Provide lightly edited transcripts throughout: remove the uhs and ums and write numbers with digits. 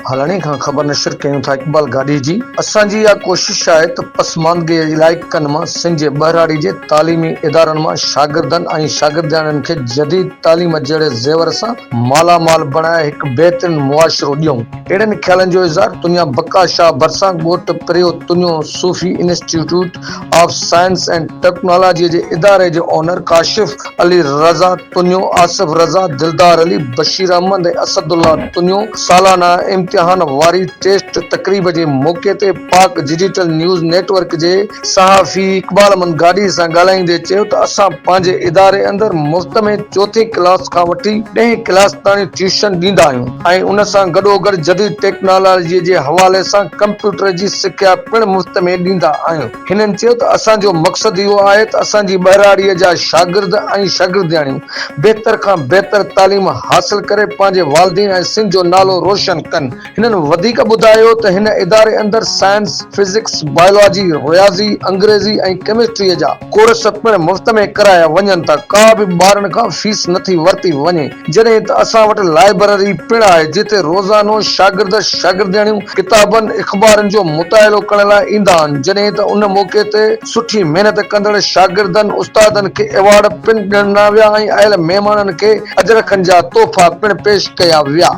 هالاڻي کان خبر نشر ڪيون ٿا اقبال گاڏهي جي. اسان جي اها ڪوشش آهي ته پسماندگي جي علائقن مان سنڌ جي ٻهراڙي جي تعليمي ادارن مان شاگردن ۽ شاگردياڻين کي جديد تعليم جهڙي زيور سان مالا مال بڻائي هڪ بهترين معاشرو ڏيون. اهڙن خيالن جو اظهار تنيا بقا شاهه ڀرسان ڳوٺ Paryo Tunio Sufi institute of science and technology جي اداري جي اونر ڪاشف علي رضا تنيو، آصف رضا، دلدار علي، بشير احمد ۽ اسد الله تنيو سالانه امتحان واري ٽيسٽ تقريب جي موقعي تي پاڪ ڊجيٽل نيوز نيٽ ورڪ جي صحافي اقبال احمد گاڏهي سان ڳالهائيندي چيو ته اسان پنهنجي اداري اندر مفت ۾ چوٿين ڪلاس کان وٺي ڏهين ڪلاس تائين ٽيوشن ڏيندا آهيون ۽ ان سان گڏوگڏ جديد ٽيڪنالاجي جي حوالي سان ڪمپيوٽر جي سکيا پڻ مفت ۾ ڏيندا آهيون. هنن چيو ته اسان جو مقصد اهو آهي ته اسان جي ٻهراڙيء جا شاگرد ۽ شاگردياڻيون بهتر کان بهتر تعليم حاصل ڪري پنهنجي والدين ۽ سنڌ جو نالو روشن ڪن. هنن وڌيڪ ٻڌايو ته هن اداري اندر سائنس، فزڪس، بائيولاجي، رياضي، انگريزي ۽ ڪيمسٽريء جا ڪورس پڻ مفت ۾ ڪرايا وڃن ٿا، ڪا به ٻارن کان فيس نٿي ورتي وڃي. جڏهن ته اسان وٽ لائبرري پڻ آهي جتي روزانو شاگرد شاگردياڻيون ڪتابن اخبارن جو مطالعو ڪرڻ لاء ايندا آهن جڏهن ته ان موقعي تي سٺي محنت ڪندڙ شاگردن استادن کي ايوارڊ پڻ ڏنا ويا ۽ آيل مهمانن کي اجرڪن جا تحفا پڻ پيش ڪيا ويا.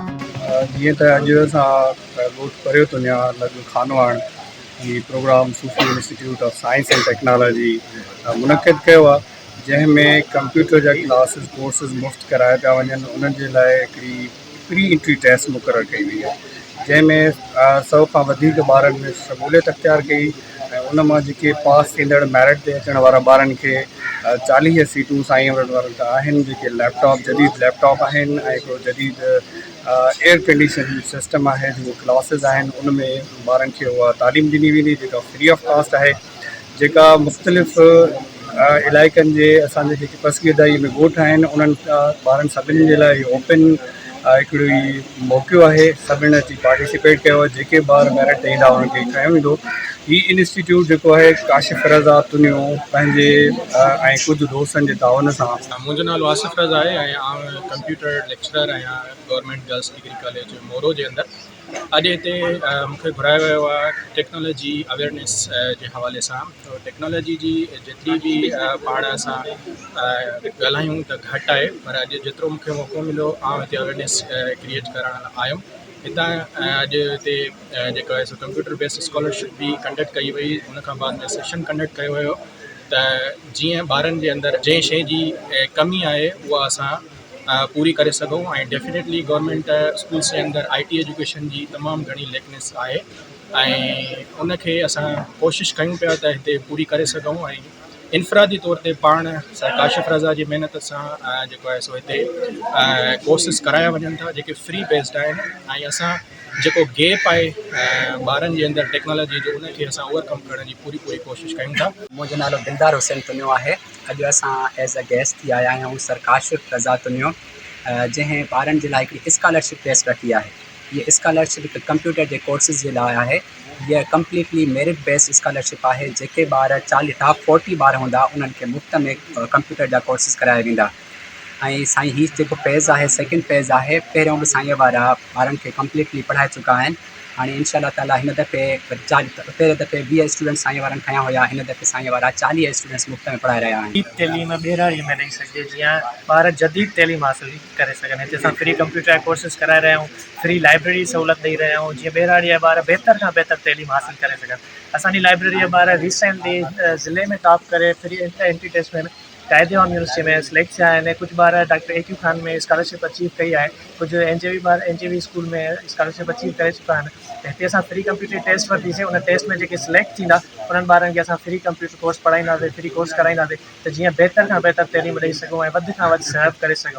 جيئن ته اڄ اسان ڳوٺ پريو تنيا لڳ خانواهڻ هي programme Sufi institute of science and technology منعقد ڪيو آهي جنهن ۾ ڪمپيوٽر جا ڪلاسز ڪورسز مفت ڪرايا پيا وڃن انهن جي لاء هڪڙي پري انٽري ٽيسٽ مقرر ڪئي وئي آهي جنهن ۾ سو کان وڌيڪ ٻارن ۾ شموليت اختيار ڪئي ۽ ان مان جيڪي پاس ٿيندڙ ميرٽ تي اچڻ وارا ٻارن کي 40 سيٽون سائين وٽ وارن ته آهن جيڪي ليپ ٽاپ جديد ليپ ٽاپ آهن ۽ هڪڙو جديد ايئر ڪنڊيشن سسٽم آهي جيڪو ڪلاسز آهن ان ۾ ٻارن کي اها تعليم ڏني ويندي جيڪا فري آف ڪاسٽ آهي جيڪا مختلف علائقن جي اسان جي جيڪي پسگردائي ۾ ڳوٺ آهن انهن ٻارن سڀني جي لاء اهو اوپن هڪڙو ئي موقعو آهي سڀني اچي پارٽيسپيٽ ڪيو آهي جيڪي ٻار ميرٽ تي ايندا انهن کي کنيو ويندو هي انسٽيٽيوٽ جيڪو آهي ڪاشف رضا تنيو پنهنجي ۽ ڪجهه دوستن جي تعاون سان. منهنجو نالو آصف رضا آهي ۽ آئون ڪمپيوٽر ليڪچرر آهيان government girls degree college Moro جي اندر. اڄ هتي مون کي گهرايو ويو آهي ٽيڪنالاجي اويئرنيس جي حوالي سان ٽيڪنالاجي جي جيتري به پاڻ اسان ڳالهايون ته گهٽ آهي پر اڄ جيترو مون کي موقعو مليو آئون هتي اويئرنيس ڪريئيٽ ڪرڻ آيم هتان اڄ هتي جيڪو آهي سو ڪمپيوٽر بيسڊ اسڪالرشپ به ڪنڊڪٽ ڪئي وئي ان کان بعد ۾ سيشن ڪنڊڪٽ ڪيو ويو ته جيئن ٻارن جي اندر جنهن شيء جي ڪمي آهي اها اسان پوري ڪري سگهون ۽ ڊيفنيٽلي گورنمينٽ اسڪولس جي اندر آئي ٽي ايجوڪيشن جي تمام گهڻي ليڪنيس آهي ۽ ان کي اسان ڪوشش ڪيون پيا ته هتي پوري ڪري سگهون ۽ انفرادي طور تي پاڻ سر ڪاشف رضا جي محنت سان جيڪو آهي سو هتي ڪورسز ڪرايا وڃن ٿا جيڪي فري بيسڊ آهن ۽ اسان جيڪو گيپ آهي ٻارن جي اندر ٽيڪنالاجي جو ان کي اسان اوور ڪم ڪرڻ جي پوري پوري ڪوشش ڪيون ٿا. منهنجو نالو دلدار حسين تنيو آهي. اڄ اسان ايز اي گيسٽ ٿي آيا آهيون سر ڪاشف رضا تنيو جنهن ٻارن جي لاء هڪڙي اسڪالرشپ پيش رکي آهي هيء اسڪالرشپ هڪ ڪمپيوٽر جي ڪورسز جي لاء آهي هيء ڪمپليٽلي ميرٽ بيسڊ اسڪالرشپ آهي جيڪي ٻار 40 ٽاپ 40 ٻار هوندا انهن کي مفت ۾ ڪمپيوٽر جا ڪورسز ڪرايا ويندا ۽ سائين هي جيڪو فيز آهي سيڪنڊ فيز آهي پهريون به سائين وارا ٻارن کي ڪمپليٽلي پڙهائي چڪا آهن هاڻي انشاء الله تعالي هن دفعي پهرين دفعي 20 اسٽوڊنٽس سائين وارن کنيا هيا هن دفعي سائين وارا 40 اسٽوڊنٽس مفت ۾ پڙهائي رهيا آهن. جديد تعليم ٻهراڙي ۾ ڏئي سگهجي جيئن ٻار جديد تعليم حاصل ڪري سگهن هتي اسان فري ڪمپيوٽر جا ڪورسز ڪرائي رهيا آهيون فري لائبريري سهولت ڏئي رهيا آهيون جيئن ٻهراڙي جا ٻار بهتر کان بهتر تعليم حاصل ڪري سگهن اسان جي لائبريري جا ٻار ريسينٽلي ضلعي ۾ ٽاپ ڪري فري انٽري ٽيسٽ ۾ قائد عوام يونيورسٽي ۾ سليڪٽ ٿيا آهن ڪجهه ٻار doctor A Q Khan ۾ scholarship achieve ڪئي آهي ڪجهه اين جي وي ٻار اين جي وي اسڪول ۾ اسڪالرشپ اچيو ڪري چڪا آهن ته هتي اسان فري ڪمپيوٽر ٽيسٽ ورتيسي ان ٽيسٽ ۾ جيڪي سليڪٽ ٿيندا انهن ٻارن کي اسان فري ڪمپيوٽر ڪورس پڙهائينداسي فري ڪورس ڪرائينداسي ته جيئن بهتر کان بهتر تعليم ڏئي سگهون ۽ وڌ کان وڌ سياڻپ ڪري سگهون.